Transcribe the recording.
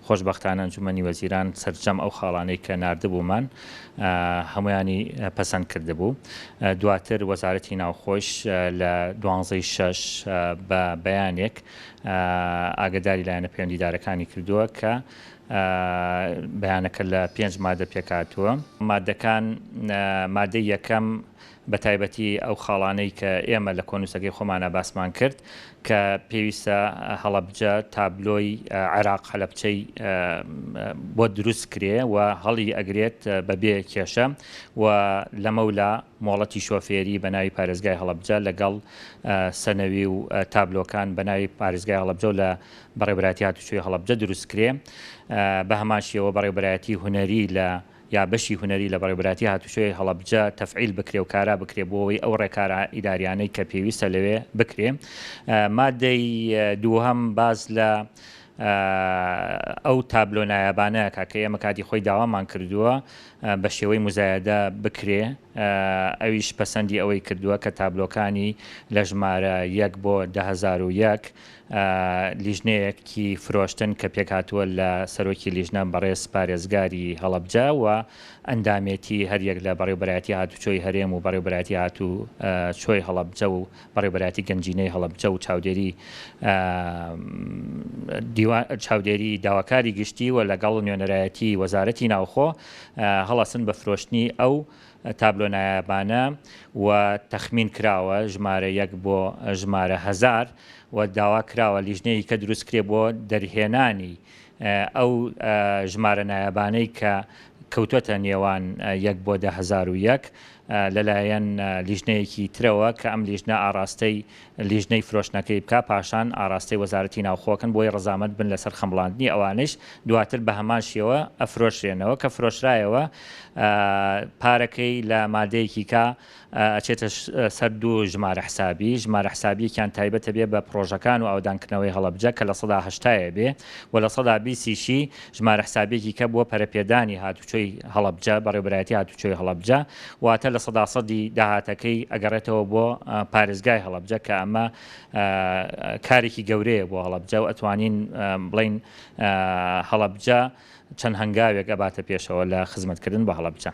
خۆشبەختانە ئەنجومەنی وەزیران سەرجەم ئەو خاڵانەی کە ناردبوومان هەموویانی پەسەند کردبوو. دواتر وەزارەتی ناوخۆش لە دوانزەی شەش بە بەیانێک ئاگەداری لایەنە پەیوەندیدارەکانی کردووە کە بەیانەکە لە پێنج مادە پێکهاتووە. مادەکان، مادەی یەکەم بە تایبەتی ئەو خاڵانەی کە ئێمە لە کۆنووسەکەی خۆمانا باسمان کرد کە پێویستە هەڵەبجە تابلۆی عێراق هەلەبچەی بۆ دروست کرێ و هەڵی ئەگرێت بە بێ کێشە و لەمەولا مۆڵەتی شۆفێری بە ناوی پارێزگای هەڵەبجە لەگەڵ سەنەوی و تابلۆکان بە ناوی پارێزگای هەڵەبجە و لە بەڕێوەبەرایەتی هاتوچۆی هەڵەبجە دروست کرێ بە هەمان شێوە بەڕێوەبەرایەتی هونەری لە یا بەشی هونەری لە بەڕێوەبەرایەتی هاتوچۆی هەڵەبجە تەفعیل بکرێ و کارا بکرێ بۆ ئەوەی ئەو ڕێکارە ئیداریانەی کە پێویستە لەوێ بکرێ. مادەی دووهەم باس لە ئەو تابلۆ نایابانە ئەکا کە ئێمە کاتی خۆی داوامان کردووە بە شێوەی موزایەدە بکرێ ئەویش پەسەندی ئەوەی کردووە کە تابلۆکانی لە ژمارە یەک بۆ 10001 لیژنەیەکی فرۆشتن کە پێکهاتووە لە سەرۆکی لیژنە بەڕێز پارێزگاری هەڵەبجە و ئەندامێتی هەریەک لە بەڕێوبەرایەتی هاتوچۆی هەرێم و بەڕێوبەرایەتی هاتوچۆی هەڵەبجە و بەڕێوبەرایەتی گەنجینەی هەڵەبجە و چاودێری چاودێری داواکاری گشتی و لەگەڵ نوێنەرایەتی وەزارەتی ناوخۆ هەڵەسن بە فرۆشتنی ئەو تابلۆ نایابانە و تەخمین کراوە ژمارە یەک بۆ ژمارە هەزار و داوا کراوە لیژنەیەکە دروست کرێ بۆ دەرهێنانی ئەو ژمارە نایابانەی کە کەوتوەتە نێوان یەک بۆ 10001 لەلایەن لیژنەیەکی ترەوە کە ئەم لیژنە ئاڕاستەی لیژنەی فرۆشتنەکەی بکا پاشان ئاڕاستەی وەزارەتی ناوخۆکەن بۆی ڕەزامەند بن لەسەر خەمڵاندنی ئەوانەیش دواتر بەهەمان شێوە ئەفرۆشرێنەوە کە فرۆشرایەوە پارەکەی لە مادەیەکی کا ئەچێتە سەر دوو ژمارە حسابی ژمارە حسابیەکیان تایبەتە بێ بە پڕۆژەکان و ئاوەدانکردنەوەی هەڵەبجە کە 80% بێ و 20%یشی ژمارە حسابیەکی کە بۆ پەرەپێدانی هاتوچۆی هەڵەبجە بەڕێوبەرایەتی هاتوچۆی هەڵەبجە واتە 100%ی داهاتەکەی ئەگەڕێتەوە بۆ پارێزگای هەڵەبجە کە ئەمە کارێکی گەورەیە بۆ هەڵەبجە و ئەتوانین بڵین هەڵەبجە چەند هەنگاوێک ئەباتە پێشەوە لە خزمەتکردن بە هەڵەبجە.